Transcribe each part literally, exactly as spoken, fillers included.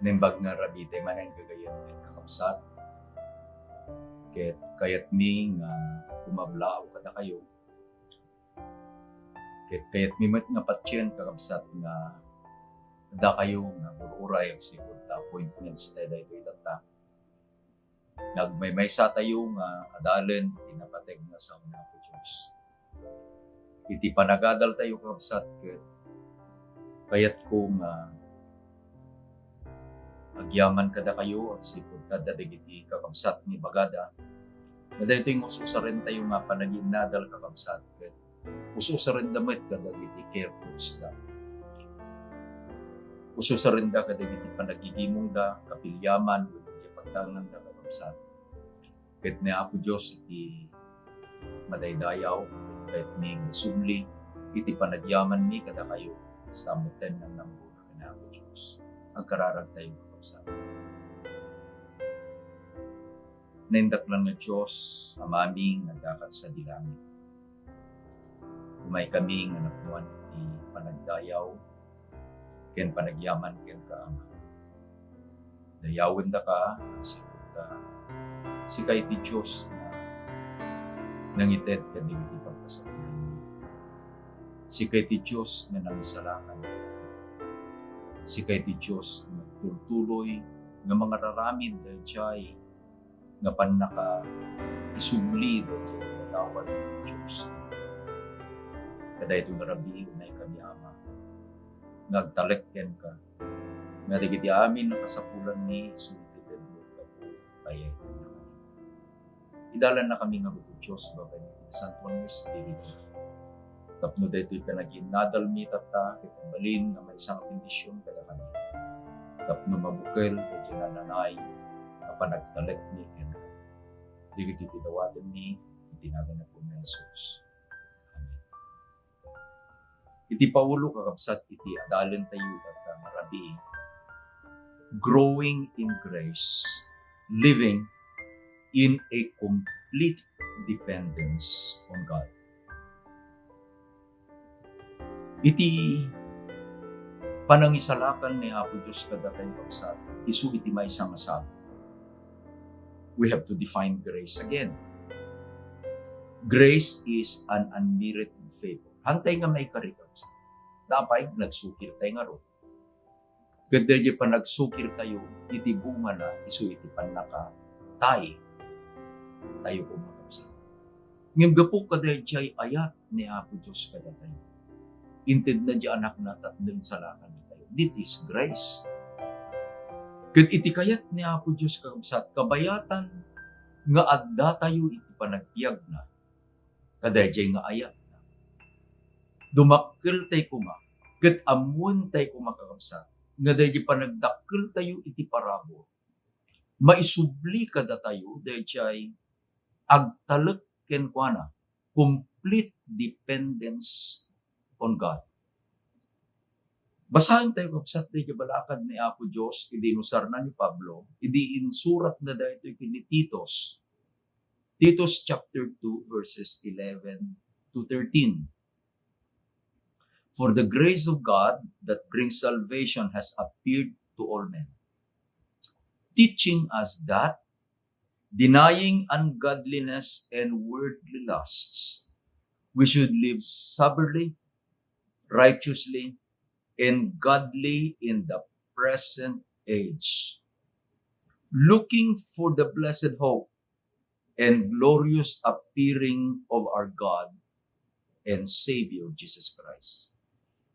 Naimbag nga rabii ti manen gagayyem ket kakabsat, ket kayatmi nga kumablaw kadakayo, ket kayatmi met nga patien, kakabsat, nga dakayo nga agur-uray agsipud ta appointments tayo daytoy tatta. Nagmaymaysa tayo nga adalen iti napateg nga sao ni Apo Dios. Iti panagadal tayo, kakabsat, ket kayatko nga agyaman kadakayo agsipud ta dagiti kakabsat nga ibagada, nga daytoy nga ususaren tayo nga panagiinnadal, kakabsat, ket ususarenda met kadagiti care foods da. Ususarenda kadagiti panagigimongda, kapiliaman, wenno di pagdanganda, kakabsat. Ket ni Apo Dios iti madaydayaw, ket kayatmi nga isubli iti panagyamanmi kadakayo, kasta met ti nangnangruna ken ni Apo Dios. Agkararag tayo, kakabsat. Naindaklan nga Dios, Amami nga adda kad sadi langit. Umaykami nga napnuan iti panagdayaw ken panagyaman kenka, Ama. Dayawendaka, agsipud ta sika iti Dios nga nangited kadagiti pagkasapulanmi. Sika iti Dios nga nangisalakan. Sika iti Dios nga nagtultuloy nga mangararamid daydiay nga pannakaisubli daydiay nga dawat ti Dios. Kadaytoy nga rabii, umaykami, Ama, nga agtalek kenka, nga dagiti amin a kasapulanmi isu ti tedmo gapu ta iyaydannakami. Idalannakami ngarud, O Dios, babaen iti Nasantoan nga Espiritu, tapno daytoy panagiinnadalmi tatta ket agbalin nga maysa nga bendision kadakami, tapno mabukel daydiay nananay a panagtalekmi kenka. Dagitoy ti dawatenmi iti nagan ni Apomi a Jesus. Amen. Iti Paolo, kakabsat, iti adalen tayo tatta nga rabii, Growing in Grace, Living in a Complete Dependence on God. Iti panangisalakan ni Apo Dios kadatayo, kakabsat, isu iti maysa nga sabali. We have to define grace again. Grace is an unmerited favor. Haantay nga maikari, kakabsat. Apay, nagsukirtay ngarud. Ket daydiay panagsukirtayo, iti bungana, isu iti pannakatay tayo koma, kakabsat. Ngem gapu kadaydiay ayat ni Apo Dios kadatayo, intedna diay Anakna tapno insalakan tayo. That is grace. Ket iti kayat ni Apo Dios, kakabsat, kabayatan nga adda tayo iti panagbiagna kadaydiay nga ayatna, dumakkel tay koma, ket ammoen tay koma, kakabsat, nga daydiay panagdakkel tayo iti parabur, maisubli kadatayo daydiay agtalek kenkuana, complete dependence on God. Basaen tayo, kakabsat, daydiay balakad ni Apo Dios idi inusarna ni Pablo, idi insuratna daytoy ken ni Titus. Titus chapter two, verses eleven to thirteen. "For the grace of God that brings salvation has appeared to all men, teaching us that, denying ungodliness and worldly lusts, we should live soberly, righteously, and godly in the present age, looking for the blessed hope and glorious appearing of our God and Savior Jesus Christ."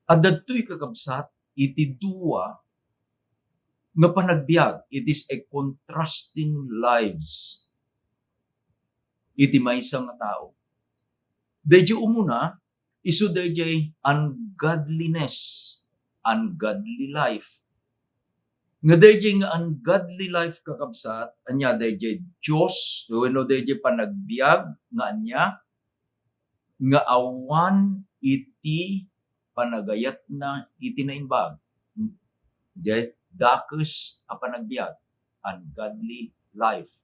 Adda daytoy, kakabsat, iti dua nga panagbiag. It is a contrasting lives iti maysa nga tao. Daydiay umuna, isu daydiay ungodliness, ungodly life. Nga daydiay nga ungodly life, kakabsat, ania daydiay Dios, wenno daydiay panagbiag nga ania, nga awan iti panagayatna iti naimbag. Daydiay dakes a panagbiag, ungodly life.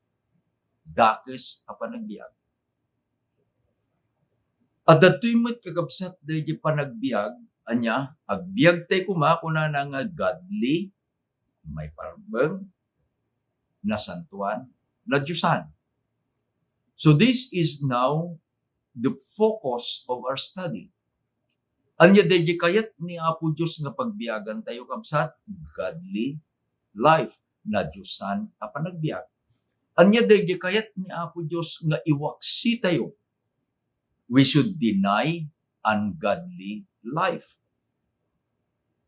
Dakes a panagbiag. Adda daytoy met, kakabsat, daydiay panagbiag, ania, agbiag tay koma, kunana, nga godly, maiparbeng, nasantuan, nadiosan. So this is now the focus of our study. Ania daydi kayat ni Apo Dios nga pagbiagantayo, kabsat? Godly life, nadiosan a panagbiag. Ania daydi kayat ni Apo Dios nga iwaksitayo? We should deny ungodly life.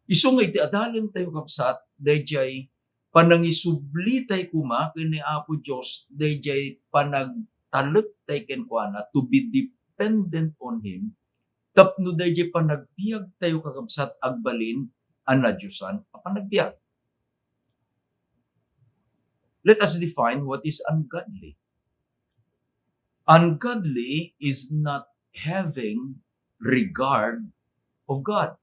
Isu nga iti adalentayo, kabsat, daydiay panangisublitayo koma ken ni Apo Dios, daydiay panagtalektay kenkuana, to be dependent on Him, tapno daydiay panagbiagtayo, kakabsat, agbalin a nadiosan a panagbiag. Let us define what is ungodly. Ungodly is not having regard of God.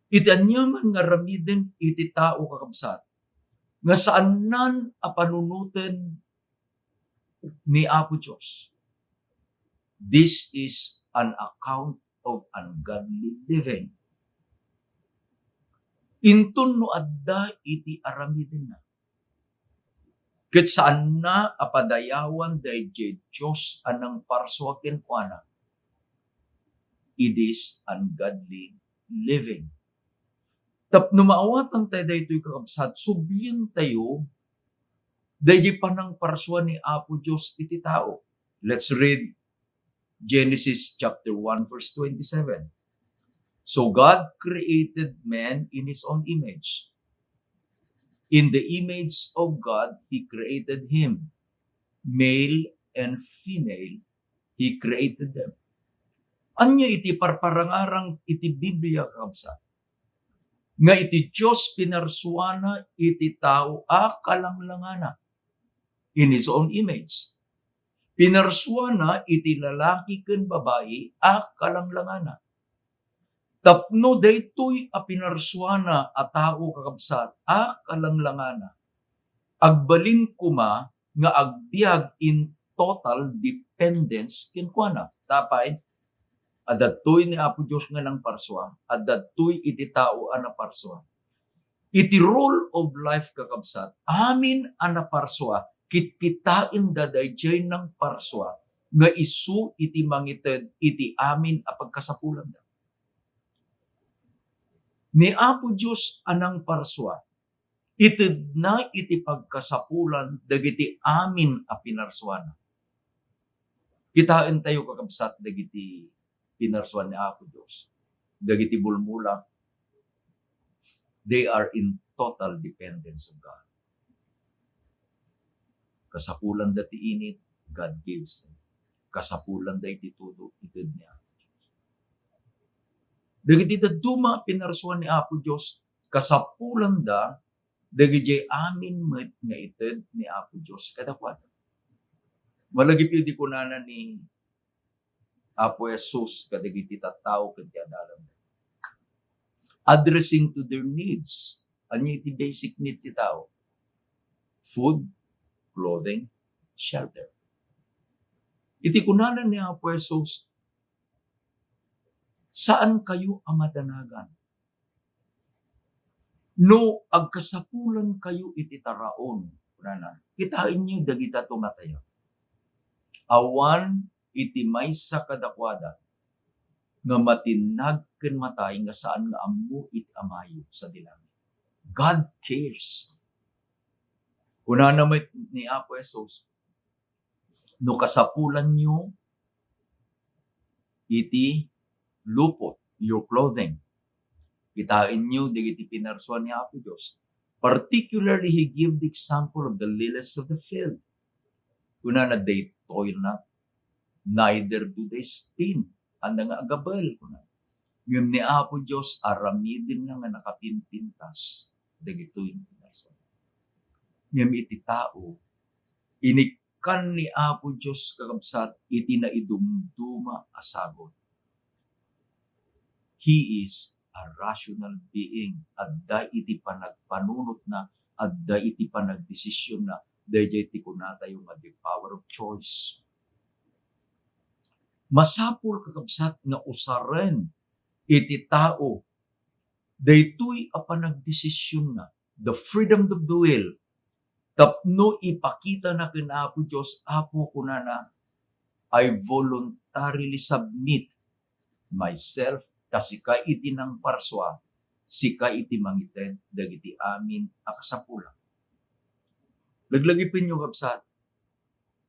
Iti aniaman nga aramiden iti tao, kakabsat, nga saannan a panunoten ni Apo Dios, this is an account of ungodly living. Inton no adda iti aramidenna, ket saanna a padayawan daydiay Dios a nangparsua kenkuana, it is ungodly living. Tapno maawatan tayo daytoy, kakabsat, sublientayo daydiay panangparsua ni Apo Dios iti tao. Let's read Genesis chapter one, verse twenty-seven. So God created man in his own image. In the image of God, He created him. Male and female, He created them. Ania iti parparangarang iti Biblia, kakabsat? Nga iti Dios pinarsuana iti tao a kalanglangana, in His own image. Pinarsuana iti lalaki ken babai a kalanglangana. Tapno daytoy a pinarsuana a tao, kakabsat, a kalanglangana, agbalin koma nga agbiag in total dependence kenkuana. Apay? Adda toy ni Apo Dios nga nangparsua, adda toy iti tao a naparsua. Iti rule of life, kakabsat, amin a naparsua, kitkitaenda daydiay nangparsua nga isu iti mangited iti amin a pagkasapulanda. Ni Apo Dios a nangparsua, itedna iti pagkasapulan dagiti amin a pinarsuana. Kitaentayo, kakabsat, dagiti pinarsuan ni Apo Dios. Dagiti bulmula, they are in total dependence of God. Kasapulanda ti init, God gives them. Kasapulanda iti tudo, ited ni Apo Dios. Dagiti dadduma a pinarsuan ni Apo Dios, kasapulanda dagiti amin met nga ited ni Apo Dios kadakuada. Malagipyo di kunana ni Apo Jesus kadagiti tattao ken ti adalan. Addressing to their needs. Ania iti basic need ti tao? Food, clothing, shelter. Iti kunana ni Apo Jesus, saan kayo a madanagan. No agkasapulan kayo iti taraon, kunana, kitaenyo dagita tumataya. Awan iti maysa kadakuada nga matinnag ken matay nga saan nga ammo iti Amayo sadi langit. God cares. Kunana met ni Apo Jesus, no kasapulanyo iti lupot, your clothing. Kitaenyo dagiti pinarsuan ni Apo Dios. Particularly, he gave the example of the lilies of the field. Kunana, they toil not, neither do they spin. Anda nga agabel, kuna. Ngem ni Apo Dios, aramidenna nga nakapimpintas dagitoy nga pinarsuan. Ngem iti tao, inik- kan ni Apo Dios, kakabsat, iti naidumduma a sagut. He is a rational being. Adda iti panagpanunotna, adda iti panagdesisionna, daydiay ti kunatayo nga the power of choice. Masapul, kakabsat, nga usaren iti tao Daytoy a panagdesisionna, the freedom of the will, tapno ipakitana ken Apo Dios, "Apo," kunana, "I voluntarily submit myself ta sika iti nangparsua, sika iti mangited dagiti amin a kasapulan." Laglagipenyo, kabsat,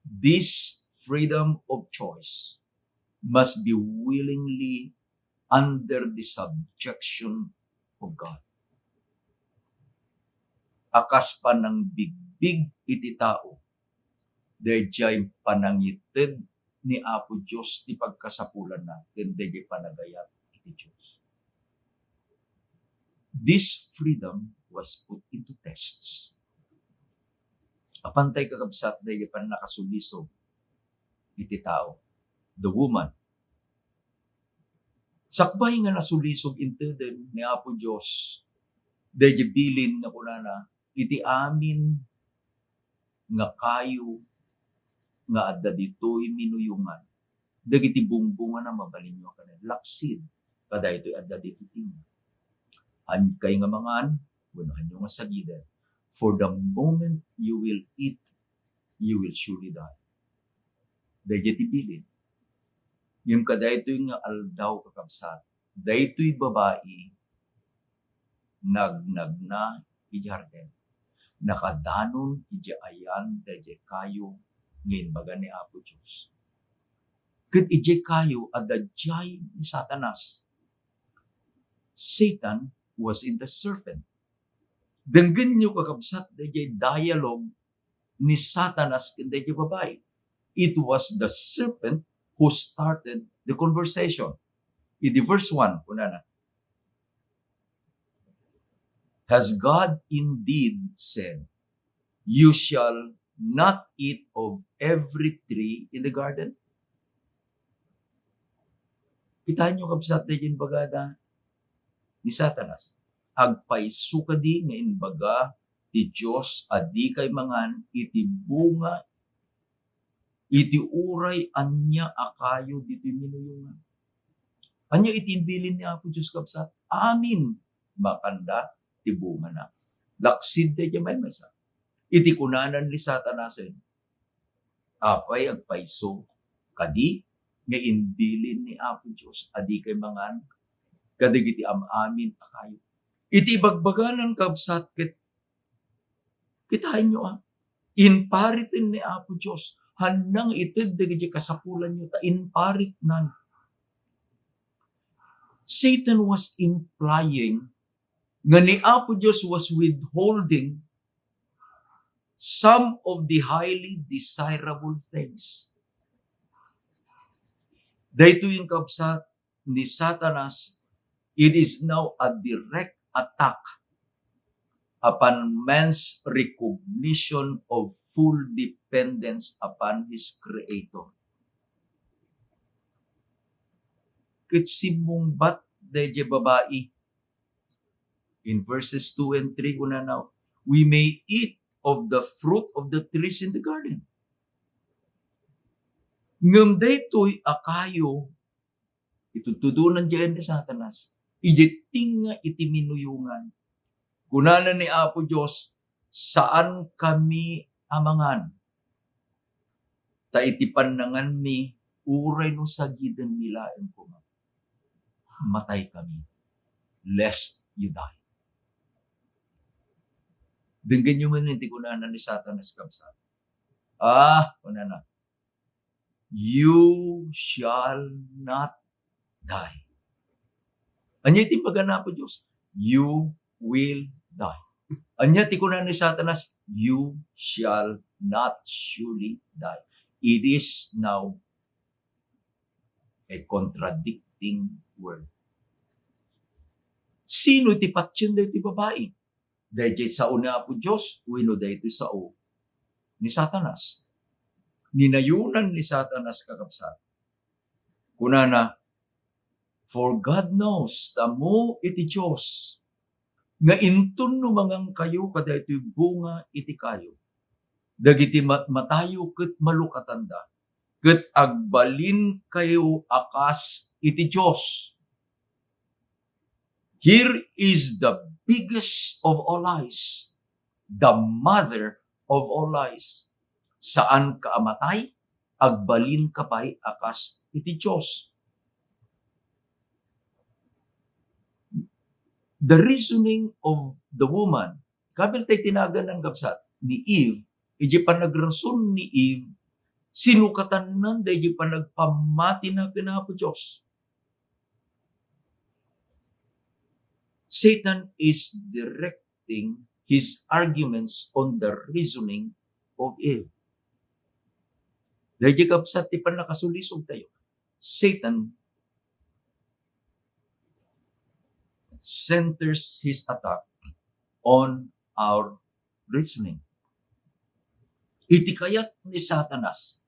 this freedom of choice must be willingly under the subjection of God. A kas panangbigbig iti tao, daydiay panangited ni Apo Dios ti pagkasapulanna ken daydiay panagayat iti Dios. This freedom was put into tests. Apantay, kakabsat, daydiay pannakasulisog iti tao, the woman. Sakbay nga nasulisog inteden ni Apo Dios daydiay bilin nga kunana, "Iti amin nga kayo nga adda ditoy minuyongan, dagiti bungbungana, mabalinyo a kanen, laksid kadaytoy adda ditoy tinga. Hankay nga mangan, wenno hanyo nga sagiden. For the moment you will eat, you will surely die." Daydiay ti bilin. Ngem kadaytoy nga aldaw, kakabsat, daytoy babai, nagnagna idiay hardin. Nakadanon idiay ayan daydiay kayo nga imbaga ni Apo Dios. Ket idiay kayo, adda diay ni Satanas. Satan was in the serpent. Denggenyo, kakabsat, daydiay dialogue ni Satanas ken daydiay babai. It was the serpent who started the conversation. Iti verse one, kunana, "Has God indeed said, 'You shall not eat of every tree in the garden?'" Kitaenyo, kabsat, daydiay imbagada ni Satanas. Agpayso kadi nga imbaga ti Dios a dikay mangan iti bunga iti uray ania a kayo ditoy minuyongan? Ania iti imbilin ni Apo Dios, kabsat? Amin makanda ti bungana. Laksid daydiay maymaysa. Iti kunanan ni Satanasen, apay agpayso kadi nga imbilin ni Apo Dios a dikay mangan kadagiti am-amin a kayo? Iti ibagbaganan, kabsat, ket kitaenyo, a, impariten ni Apo Dios. Hanna nga ited dagiti kasapulanyo ta imparitnan. Satan was implying nga ni Apo Dios was withholding some of the highly desirable things. Daytoy, kabsat, ni Satanas, it is now a direct attack upon man's recognition of full dependence upon his Creator. Ket simmungbat daydiay babai in verses two and three, kunana, "We may eat of the fruit of the trees in the garden." Ngem daytoy a kayo, itudtudonan diay ni Satanas, idiay tinga iti minuyongan. Kunana ni Apo Dios, "Saankami a mangan. Ta iti pannanganmi, uray no sagidenmi laeng koma, mataykami, lest you die." Denggenyo man iti kunana ni Satanas, kabsat. Ah, kunana, "You shall not die." Ania ti imbaga ni Apo Dios? "You will die." Ania ti kuna ni Satanas? "You shall not surely die." It is now a contradicting word. Sino ti patien daytoy babai? Daydiay sao ni Apo Dios wenno daytoy sao ni Satanas? Ninayonan ni Satanas, kakabsat. Kunana, "For God knows," ta ammo iti Dios, "nga inton no mangankayo kadaytoy bunga iti kayo, dagiti matmatayo ket malukatanda, ket agbalinkayo a kas iti Dios." Here is the biggest of all lies, the mother of all lies. Saan ka a matay, agbalin ka pay a kas iti Dios. The reasoning of the woman, kabil tay tinagan nan kabsat ni Eve, iti panagrason ni Eve, sinukatanna daydi panagpammatina ken Apo Dios. Satan is directing his arguments on the reasoning of Eve. Daydi kabsat ti pannakasulisog tayo. Satan centers his attack on our reasoning. Iti kayat ni Satanas,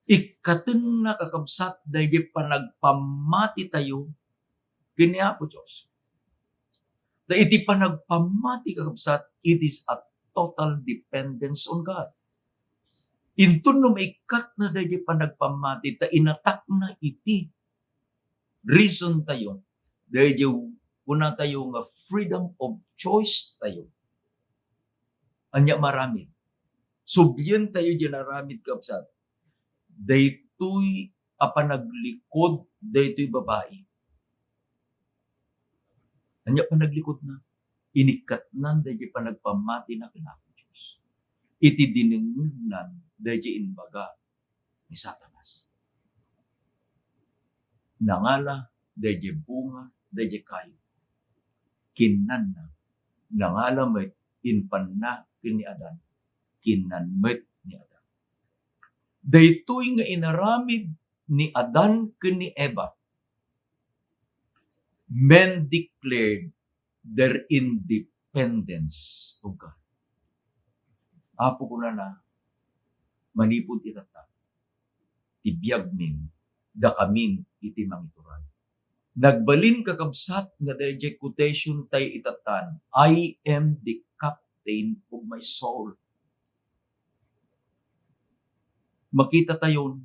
ikkatenna, kakabsat, daydi panagpammati tayo ken ni Apo Dios. Ta iti panagpammati, kakabsat, it is a total dependence on God. Inton no maikkatna daydi panagpammati, ta inatakna iti reason tayo, daydi kuna tayo nga freedom of choice tayo. Ania maramid? Sublien tayo diay aramid, kabsat. Daytoy a panaglikod daytoy babai. Ania panaglikod na? Inikkatnan daydi panagpammati na ken Apo Dios. Iti dinengngegnan daydi imbaga ni Satanas. Nangala daydi bunga daydi kayo. Kinnanna, nangala met, impanna ken ni Adan. Kinnan met ni Adan. Daytoy nga inaramid ni Adan ken ni Eva, men declared their independence of God. Apo, kunana, manipud itatta, ti biagmin, dakamin iti mangituray. Nagbalin, kakabsat, nga daydiay quotation tayo itattan, "I am the captain of my soul." Makita tayon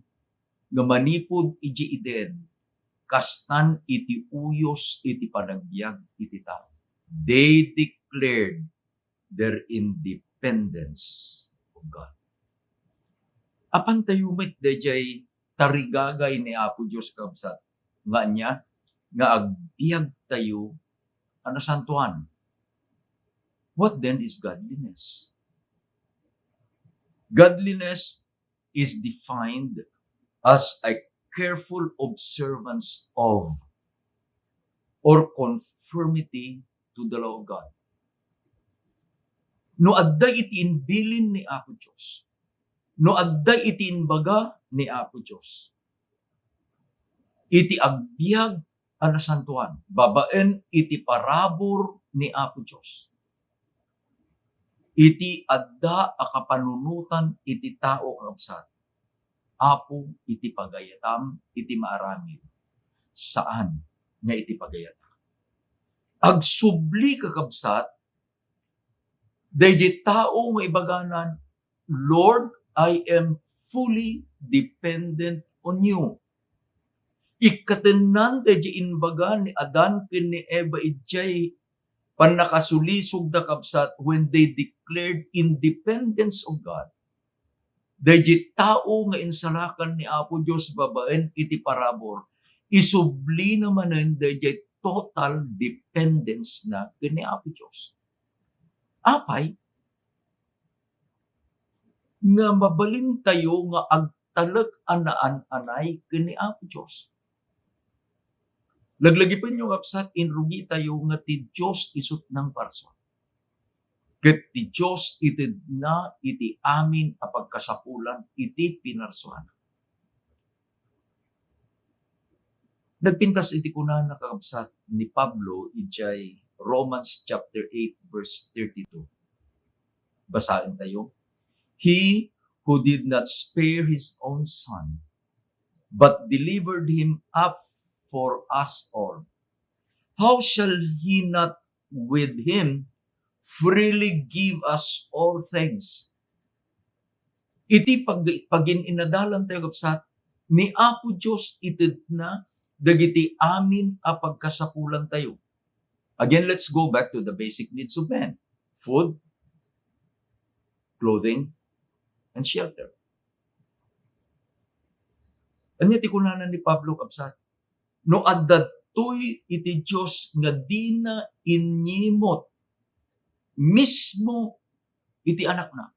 nga manipud idiay Eden, kastan iti uyos iti panagbiag iti tao. They declared their independence of God. Apan tayo met daydiay tarigagay ni Apo Dios, kabsat, nga ania? Nga agbiag tayo a nasantoan. What then is godliness? Godliness is defined as a careful observance of or conformity to the law of God. No adda iti imbilin ni Apo Dios, no adda iti imbaga ni Apo Dios, iti agbiag a nasantoan babaen iti parabur ni Apo Dios, iti adda a kapanunotan iti tao, kabsat, Apo, iti pagayatam iti maaramid, saan nga iti pagayata. Agsubli, kakabsat, daydi tao nga ibaganan, "Lord, I am fully dependent on you." Ikkatennan daydi imbaga ni Adan ken ni Eva idiay pannakasulisogda, kabsat, when they declared independence of God. Daydi tao nga insalakan ni Apo Dios babaen iti parabur, isublina manen daydi total dependence na ken ni Apo Dios. Apay nga mabalintayo nga agtalek a naan-anay ken ni Apo Dios? Laglagipenyo, kabsat, inrugitayo nga ti Dios isut' nangparsua. Ket ti Dios itedna iti amin a pagkasapulan iti pinarsuana. Nagpintas iti kunana, kakabsat, ni Pablo idiay Romans chapter eight, verse thirty-two. Basaen tayo. "He who did not spare his own son, but delivered him up for us all, how shall he not with him freely give us all things?" Iti pag-, pagin-inadalan tayo, kabsat, ni Apo Dios itedna dagiti amin a pagkasapulan tayo. Again, let's go back to the basic needs of man. Food, clothing, and shelter. Ania ti kunana ni Pablo, kabsat? No adda daytoy iti Dios nga dina inyimut mismo iti Anakna,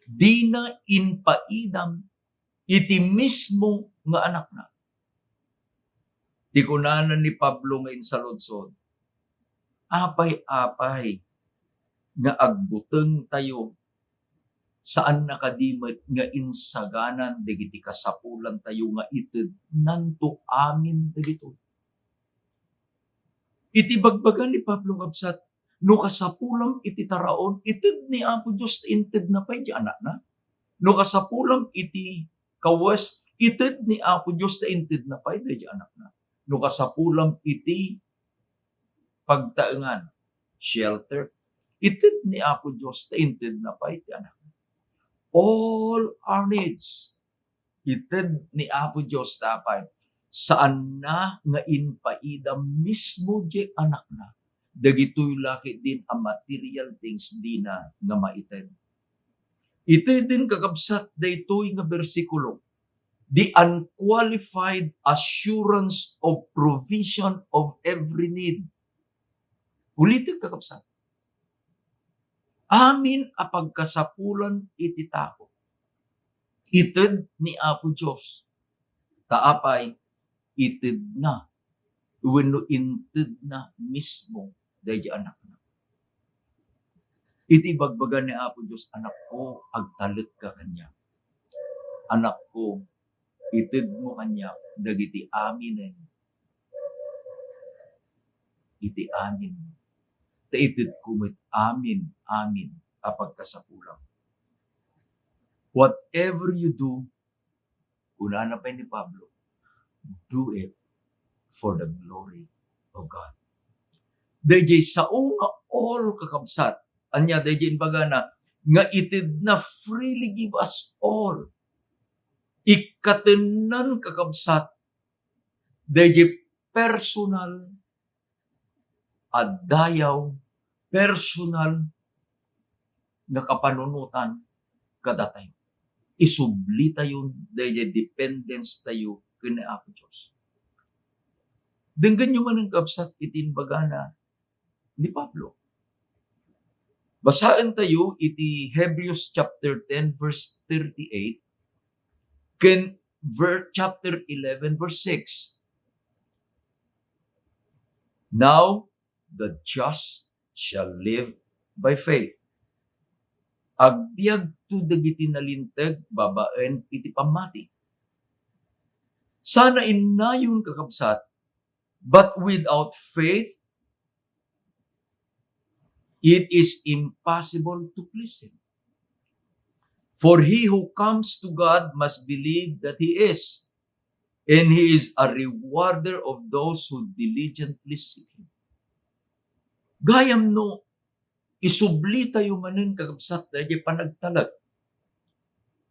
dina impaidam iti mismo nga Anakna. Ti kunana ni Pablo nga insaludsod, apay-apay nga agbutengtayo, saanna kadi met nga insaganan dagiti kasapulantayo nga itednanto amin dagitoy. Iti ibagbaga ni Pablo, kabsat, no kasapulam iti taraon, ited ni Apo Dios ta intedna pay ti Anakna. No kasapulam iti kawes, ited ni Apo Dios ta intedna pay daydi Anakna. No kasapulam iti pagtaengan, shelter, ited ni Apo Dios ta intedna pay ti Anakna. All our needs, ited ni Apo Dios. Tapay, saanna nga impaida mismo diay Anakna dagitoy la ketdin a material things dina nga maited. Iteden, kakabsat, daytoy nga bersikulo, the unqualified assurance of provision of every need. Ulitek, kakabsat. Amin a pagkasapulan iti tao, ited ni Apo Dios. Ta apay, itedna wenno intedna mismo daydi Anakna. Iti ibagbaga ni Apo Dios, "Anakko, agtaletka kaniak. Anakko, itedmo kaniak dagiti aminen iti amin. Ta itedko met amin, amin a pagkasapulam." Whatever you do, kunana pay ni Pablo, do it for the glory of God. Daydiay sao nga all, kakabsat, ania daydiay imbagana nga itedna freely give us all. Ikkatennan, kakabsat, daydiay personal a dayaw, personal nga kapanunotan kadatayo. Isublitayon daydiay dependence tayo ken ni Apo Dios. Denggenyo manen, kabsat, iti imbagana ni Pablo. Basaentayo iti Hebrews chapter ten, verse thirty-eight, ken ver-, chapter eleven, verse six. "Now the just shall live by faith." Agbiagto dagiti nalinteg babaen iti pammati. Sana innayon, kakabsat, but without faith, it is impossible to please Him. For he who comes to God must believe that He is, and He is a rewarder of those who diligently seek Him. Gayam no isublitayo manen, kakabsat, daydiay panagtalek,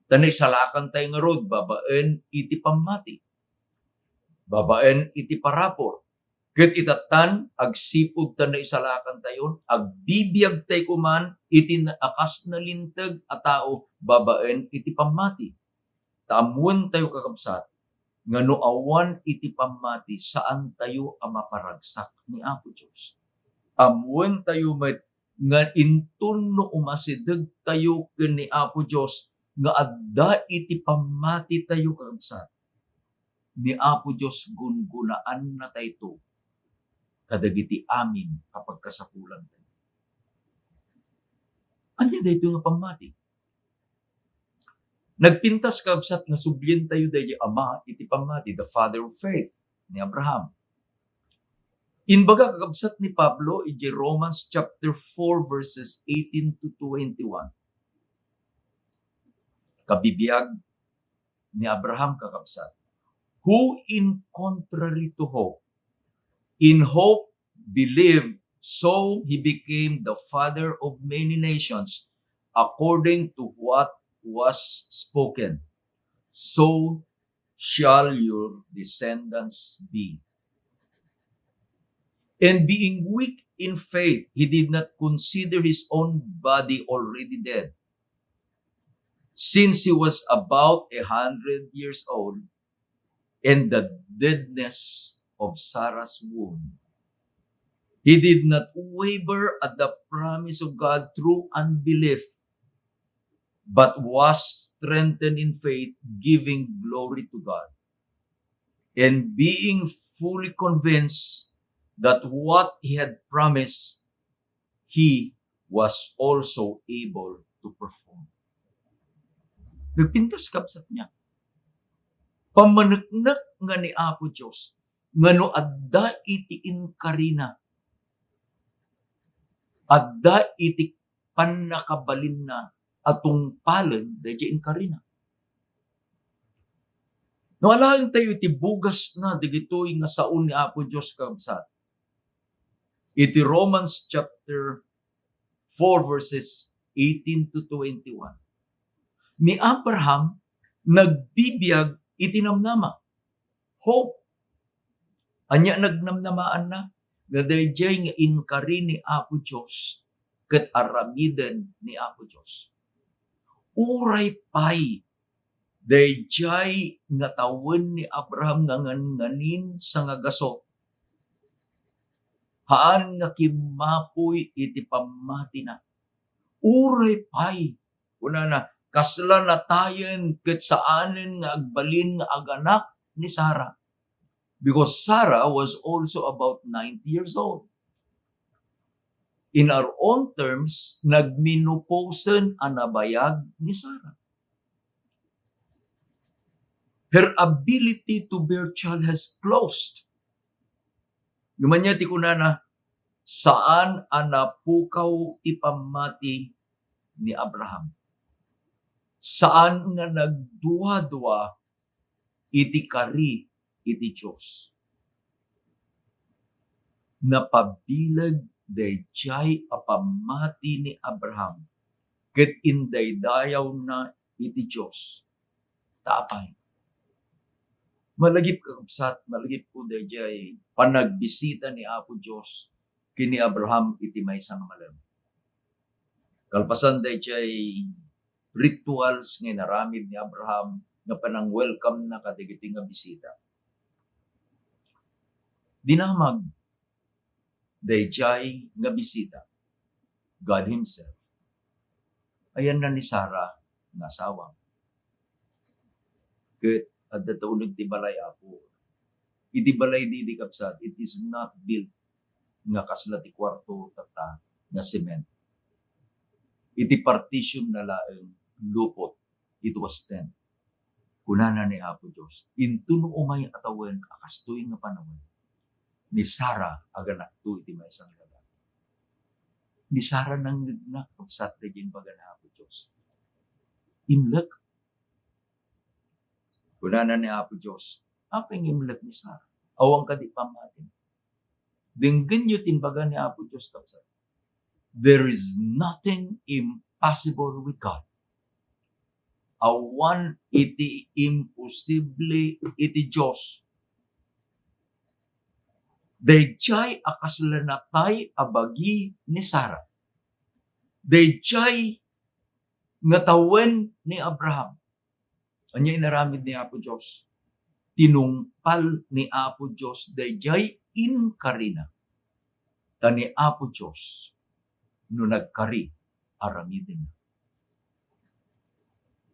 ta naisalakantayo ngarud babaen iti pammati, babaen iti parabur. Ket itattan, agsipud ta naisalakantayon, agbibiagtay koman iti na-, a kas nalinteg a tao babaen iti pammati. Ta ammoentayo, kakabsat, nga no awan iti pammati, saantayo a maparagsak ni Apo Dios. Ammoentayo met nga inton no umasidegtayo ken ni Apo Dios nga adda iti pammatitayo, kakabsat, ni Apo Dios gungunaannatayto kadagiti amin a pagkasapulantayo. Ania daytoy nga pammati? Nagpintas, kakabsat, nga sublientayo daydiay ama iti pammati, the father of faith, ni Abraham. Imbaga, kakabsat, ni Pablo idiay Romans chapter four, verses eighteen to twenty-one. Kabibiag ni Abraham, kakabsat, who in contrary to hope, in hope believed, so he became the father of many nations, according to what was spoken, "So shall your descendants be." And being weak in faith, he did not consider his own body already dead, since he was about a hundred years old, and the deadness of Sarah's womb. He did not waver at the promise of God through unbelief, but was strengthened in faith, giving glory to God, and being fully convinced that what he had promised, he was also able to perform. Nagpintas, kabsat, niya. Pammaneknek nga ni Apo Dios nga no adda iti inkarina, adda iti pannakabalinna a tungpalen daydiay inkarina. No alaentayo iti bugasna dagitoy nga sao ni Apo Dios, kabsat, iti Romans chapter four, verses eighteen to twenty-one, ni Abraham nagbibiag iti namnama. Hope. Ania nagnamnamaanna? Nga daydiay nga inkari ni Apo Dios ket aramiden ni Apo Dios. Uray pay daydiay nga tawen ni Abraham nga nganganin sangagaso, haan nga kimmapuy iti pammatina. Uray pay, kunana, kasla natayen ket saanen nga agbalin nga aganak ni Sarah. Because Sarah was also about ninety years old. In our own terms, nagmenopausen a nabayag ni Sarah. Her ability to bear child has closed. Ngem ania ti kunana, saan a napukaw ti pammati ni Abraham. Saan nga nagduadua iti kari iti Dios. Napabileg daydiay a pammati ni Abraham ket indaydayawna iti Dios. Ta apay? Malagip, kakabsat, malagipko daydiay panagbisita ni Apo Dios ken ni Abraham iti maysa nga malem. Kalpasan daydiay rituals nga inaramid ni Abraham nga panang-welcome na kadagiti nga bisita, dinamag daydiay nga bisita, God Himself. Ayanna ni Sarah nga asawam. Ket adda ta uneg ti balay, Apo. Iti balay didi, kabsat, it is not built nga kasla ti kuarto tatta nga cement. Iti partition na laeng lupot, it was tent. Kunana ni Apo Dios, "Inton no umay a tawen a kastoy nga panawen, ni Sarah aganakto iti maysa nga lalaki." Ni Sarah nangngegna, kabsat, daydiay imbaga ni Apo Dios. Imlek. Kunana ni Apo Dios, "Apay nga imlek ni Sarah? Awan kadi pammatim?" Denggenyo ti imbaga ni Apo Dios, kabsat. There is nothing impossible with God. Awan iti imposible iti Dios. Daydiay a kasla natay a bagi ni Sarah. Daydiay nga tawen ni Abraham. Ania inaramid ni Apo Dios? Tinungpal ni Apo Dios daydiay inkarina. Ta ni Apo Dios, no nagkari, aramidenna.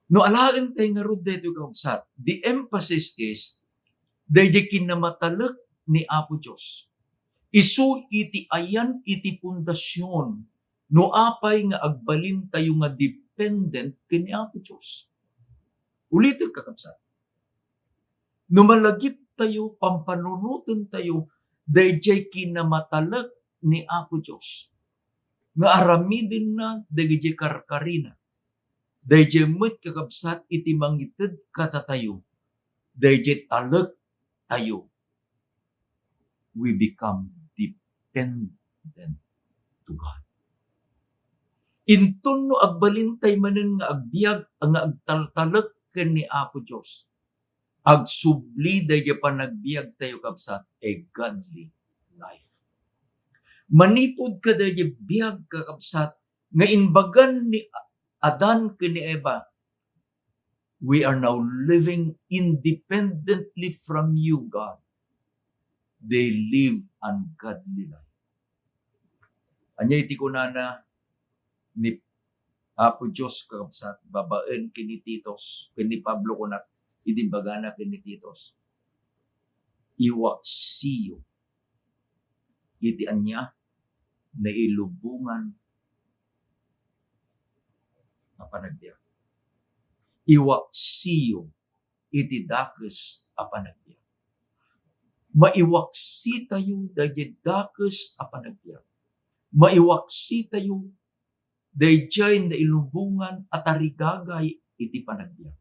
No alaentayo ngarud daytoy, kakabsat, the emphasis is daydiay kinamatalek ni Apo Dios. Isu iti ayan iti pundasion no apay nga agbalintayo nga dependent ken ni Apo Dios. Ulitek, kakabsat. No malagiptayo, pampanunotentayo daydiay kinamatalek ni Apo Dios nga aramidenna dagiti karkarina, daydiay met, kakabsat, iti mangited kadatayo daydiay talektayo. We become dependent to God. Inton no agbalintay manen nga agbiag, nga agtaltalek ken ni Apo Dios, agsubli daydiay panagbiagtayo, kabsat, a godly life. Manipud kadaydi biag, kakabsat, nga imbagan ni Adan ken ni Eva, we are now living independently from you, God. They live ungodly life. Ania iti kunana ni Apo Dios, kakabsat, babaen ken ni Titos, ken ni Pablo kunat, iti bagana ken ni Titos? Iwaksiyo iti ania? Nailubongan a panagbiag. Iwaksiyo iti dakes a panagbiag. Maiwaksitayo daydi dakes a panagbiag. Maiwaksitayo daydiay nailubongan a tarigagay iti panagbiag.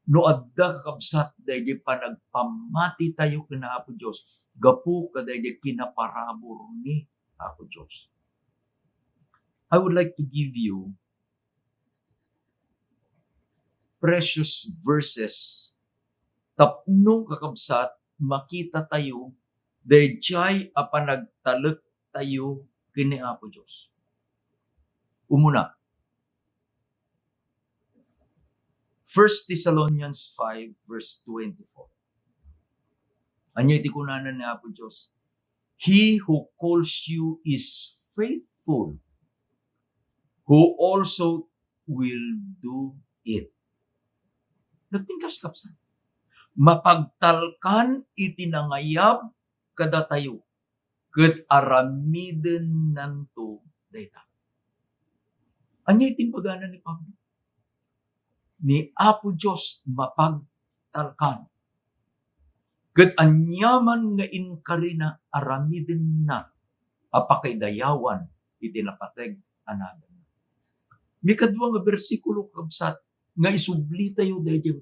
No adda, kakabsat, daydi panagpammatitayo ken Apo Dios gapu kadaydi kinaparabur ni Apo Dios. I would like to give you precious verses tapno, kakabsat, makita tayo daydiay a panagtalek tayo ken ni Apo Dios. Umuna, First Thessalonians five verse twenty-four. Ania iti kunana ni Apo Dios? "He who calls you is faithful, who also will do it." Nagpingkas, kabsat. Mapagtalkan iti nangayab kadatayo, ket aramidennanto dayta. Ania iti imbagana ni Pablo? Ni Apo Dios mapagtalkan. Ket aniaman nga inkarina, aramidenna a pakaidayawan iti napateg a naganna. Mikadua nga bersikulo, kabsat, nga isublitayo daydi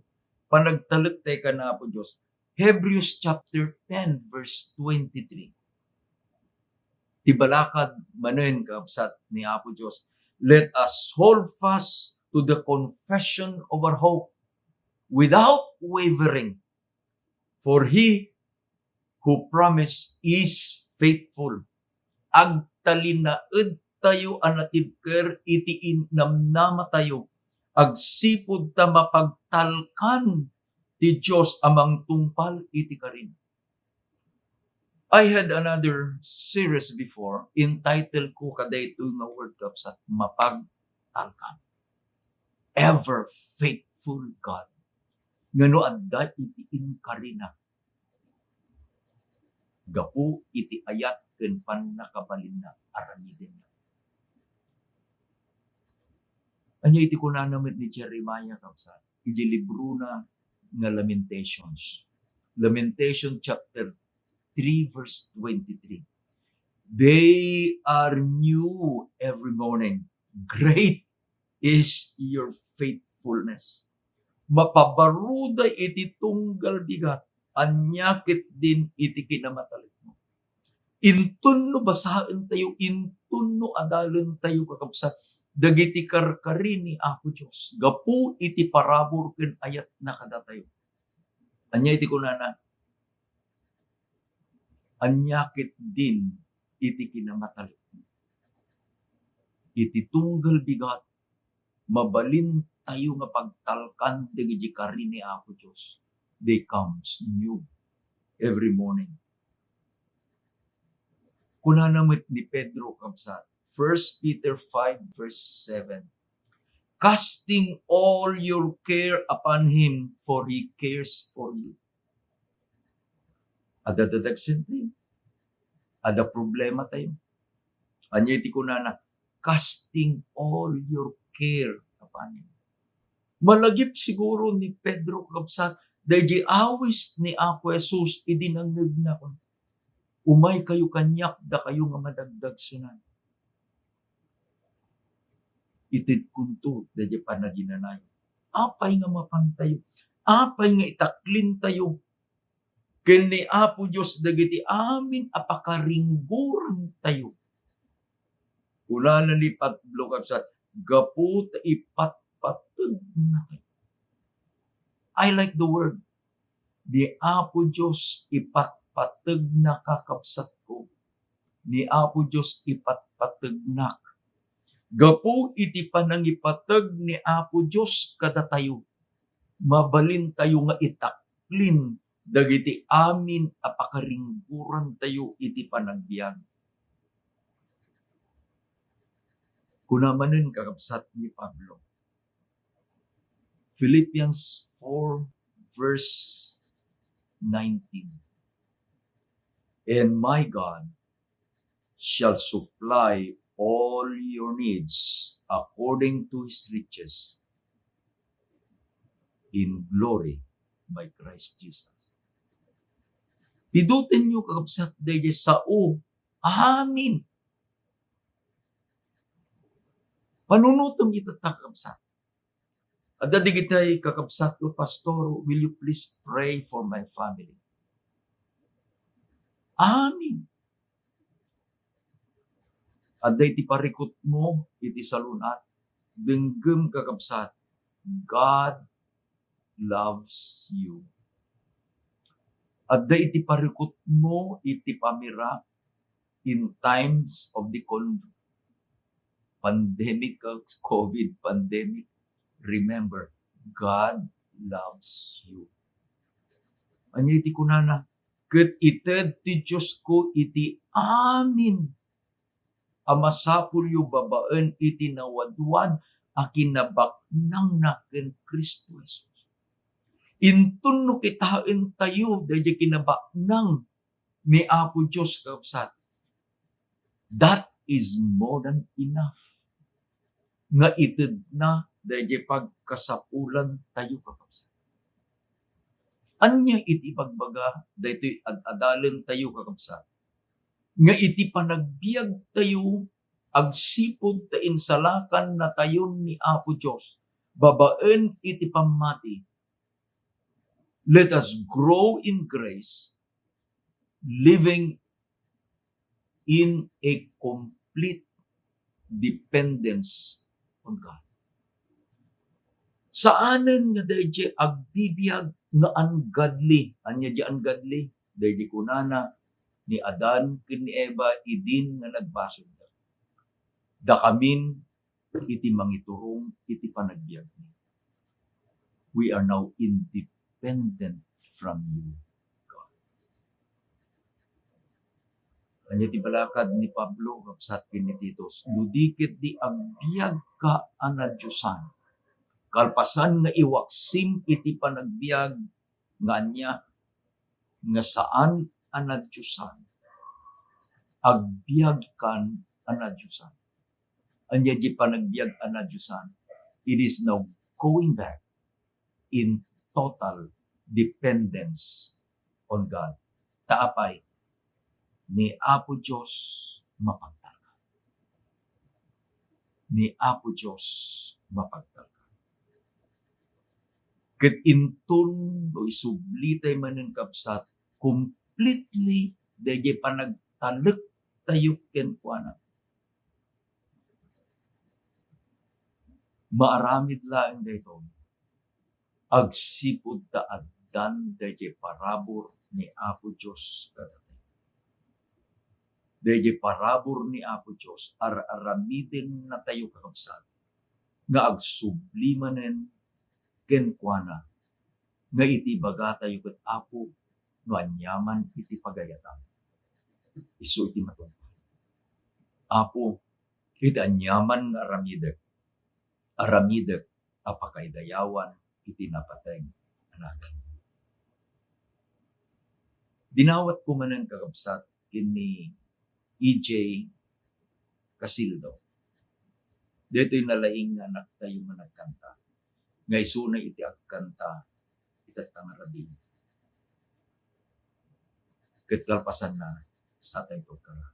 panagtalek tayo ken Apo Dios, Hebrews chapter ten, verse twenty-three. Ti balakad manen, kabsat, ni Apo Dios, "Let us hold fast to the confession of our hope without wavering, for he who promised is faithful." Agtalinaedtayo a natibker iti in-, namnamatayo agsipud ta mapagtalkan ti Dios a mangtungpal iti karina. I had another series before, entitled ko kadaytoy nga word, kabsat, mapagtalkan. Ever faithful God. Nga no adda iti inkarina, gapu iti ayat ken pannakabalinna, aramidenna. Ania iti kunana met ni Jeremiah, kabsat, iti librona nga Lamentations? Lamentation chapter three, verse twenty-three. "They are new every morning. Great is your faithfulness." Mapabaruda iti tunggal bigat, ania ketdin iti kinamatalekmo. Inton no basaentayo, inton no adalentayo, kakabsat, dagiti karkari ni Apo Dios gapu iti parabur ken ayatna kadatayo. Ania iti kunana? Ania ketdin iti kinamatalek? Iti tunggal bigat, mabalintayo nga pagtalkan dagiti kari ni Apo Dios. They comes new every morning. Kunana met ni Pedro, kabsat, First Peter five verse seven, "Casting all your care upon him, for he cares for you." Adda dadagsentayo. Adda problematayo. Ania iti kunana? "Casting all your care upon him." Malagip siguro ni Pedro, kabsat, daydi awis ni Apo Jesus idi nangngegna, kun, "Umaykayo kaniak, dakayo nga madagdagsenan." Itedkonto daydi panaginanayon. Apay nga mapantayo? Apay nga itaklintayo ken ni Apo Dios dagiti amin a pakaringgorantayo? Kunana ni Pablo, kabsat, gapu ta ipatpategnatayo. I like the word. Ni Apo Dios ipatpategna, kakabsatko. ni Apo Dios ipatpategnak. Gapu iti panangipateg ni Apo Dios kadatayo, mabalintayo nga itaklin dagiti amin a pakaringgorantayo iti panagbiag. Kuna manen, kakabsat, ni Pablo, Philippians four verse nineteen, "And my God shall supply all your needs according to his riches in glory by Christ Jesus." Pidutenyo, kakabsat, daydi sao amin. Panunutem ita, kakabsat. Adda digitay kakabsat ko, "Pastor, will you please pray for my family?" Amin. Adda iti parikutmo iti salun-at, denggem, kakabsat, God loves you. Adda iti parikutmo iti pamira in times of the con-, pandemic, uh, covid pandemic. Remember, God loves you. Ania iti kunana? "Ket ited ti Diosko iti amin a masapulyo babaen iti nawadwad a kinabaknangna ken Cristo Jesus." Inton no kitaentayo daydiay kinabaknang ni Apo Dios, kakabsat, that is more than enough nga itedna daydiay pagkasapulantayo, kakabsat. Ania iti ibagbaga daytoy ad-adalentayo, kakabsat? Nga iti panagbiagtayo, agsipud ta insalakannatayon ni Apo Dios babaen iti pammati, let us grow in grace, living in a complete dependence on God. Saanen nga daydiay agbibiag nga ungodly. Ania diay ungodly? Daydiay kunana ni Adan ken ni Eva idin nga nagbasolda. Dakamin iti mangiturong iti panagbiagmi. We are now independent from you, God. Ania ti balakad ni Pablo, kabsat, ken ni Titus? No di ketdi agbiagka a nadiosan, kalpasan nga iwaksim iti panagbiag nga ania? Nga saan a nadiosan, agbiagkan a nadiosan. Ania diay panagbiag a nadiosan? It is now going back in total dependence on God. Ta apay? Ni Apo Dios mapagtalkan. Ni Apo Dios mapagtalkan. Ket inton no isublitayo manen, kabsat, completely daydiay panagtalektayo kenkuana, maaramid laeng daytoy agsipud ta addan daydiay parabur ni Apo Dios kadatayo. Daydiay parabur ni Apo Dios, ar-aramidennatayo, kakabsat, nga agsubli manen kenkuana, nga iti ibagatayo ket, Apo, no aniaman iti pagayatan, isu iti matungpal. Apo, iti aniaman nga aramidek, aramidek a pakaidayawan iti napateg a nagan. Dinawatko manen, kakabsat, ken ni E J Casildo. Daytoy nalaing nga anaktayo nga nagkanta. Nga isuna iti agkanta ita nga rabii. Ket kalpasanna, satay pagkara.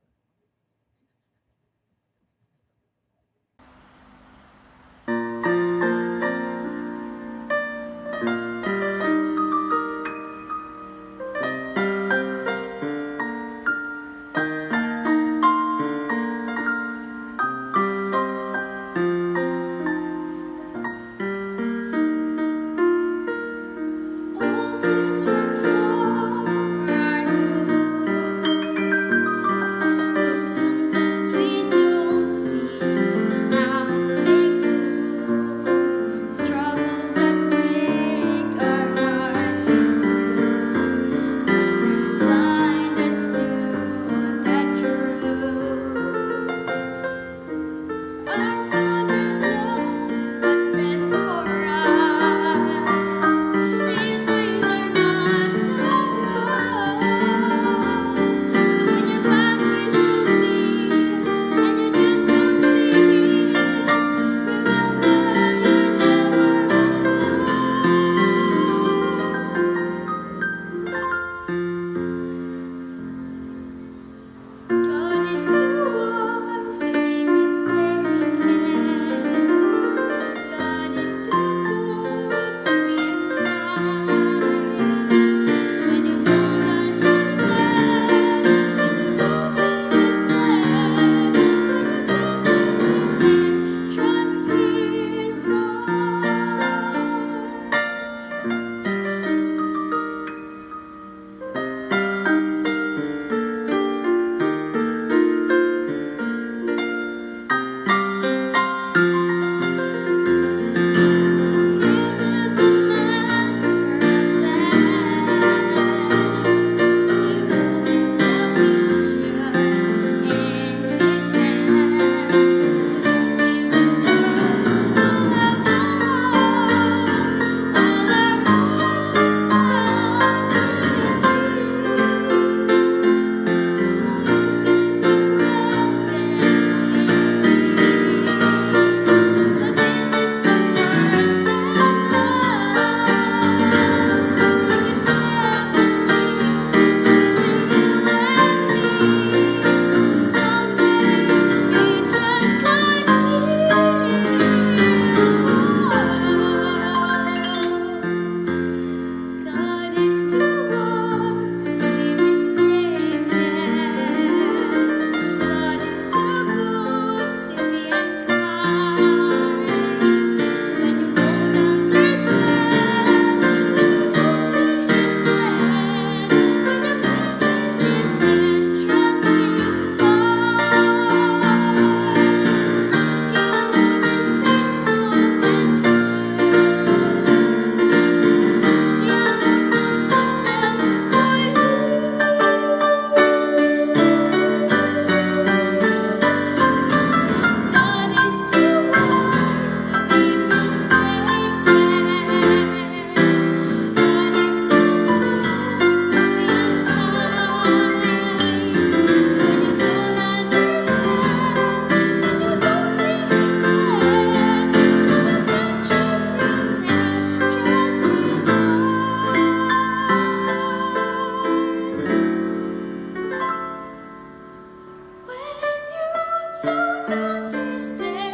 Don't understand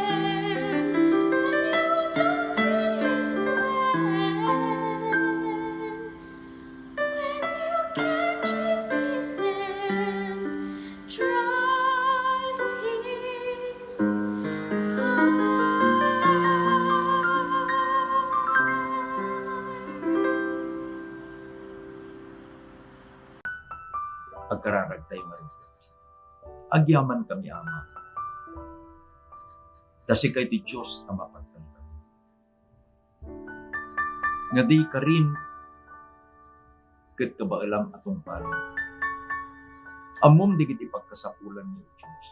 when you don't see his plan. When you can't trace his hand, trust his heart. Agkararagtayo ngarud. Agyamankami, Ama. Ta sika ti Dios a mapagtalkan. Nga di karim ket kabaelam a tungpal. Ammom dagiti pagkasapulanmi, O Dios.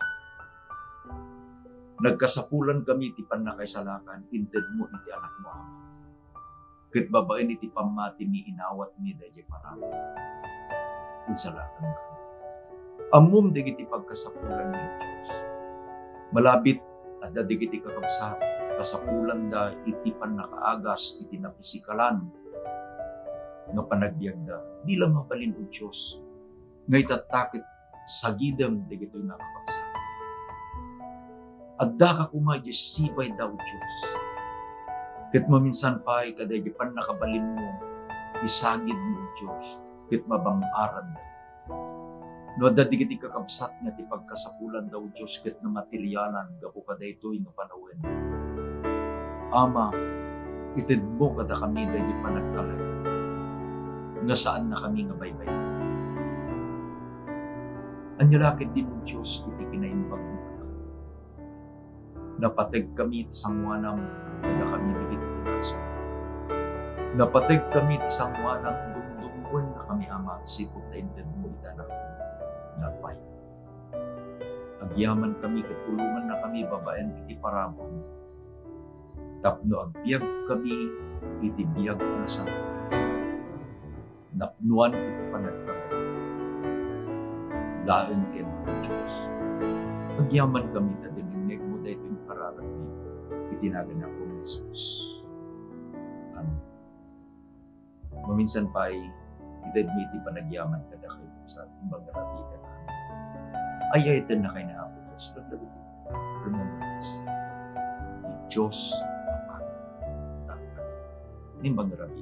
Nagkasapulankami ti pannakaisalakan, intedmo iti Anakmo, Ama. Ket babaen iti pammatimi, inawatmi daydiay parabur. Insalakanmi. Ammom dagiti pagkasapulanmi, O Dios. Malabit, adda dagiti kakabsat, kasapulanda iti pannakaagas iti napisikalan nga panagbiagda. Di la mabalin, O Dios, nga itatta ket sagidem dagitoy nga kakabsat. Addaka koma idiay sibayda, O Dios. Ket maminsan pay, kadaydi pannakabalinmo, isagidmo, O Dios, ket mabang-aranda. No adda dagiti kakabsat nga ti pagkasapulanda, O Dios, ket namaterialan gapu kadaytoy nga panawen, Ama, itedmo kadakami daydi panagtalek nga saannakami nga baybay. Ania la ketdin, O Dios, iti kinaimbagmo kadakami? Napategkami iti sangoanam kadakami dagiti pinasok. Napategkami iti sangoanam, dumdumngennakami, Ama, sipud ta intedmo iti Anakmo nga agpaay. Agyamankami ket tulongannakami babaen iti parabur tapno agbiagkami iti biag a nasantoan. Napnoan iti panagtalek laeng ken, O Dios. Agyamankami ta dinengngegmo daytoy nga kararagmi iti nagan ni Apo Jesus. Amen. Maminsan pay, itedmi iti panagyaman kadakayo sa imbag nga rabitan. Ay-ayatennakay ni Apo Dios, laglagipem. Remember this. Ti Dios a pagtalkan. Imbag nga rabitan.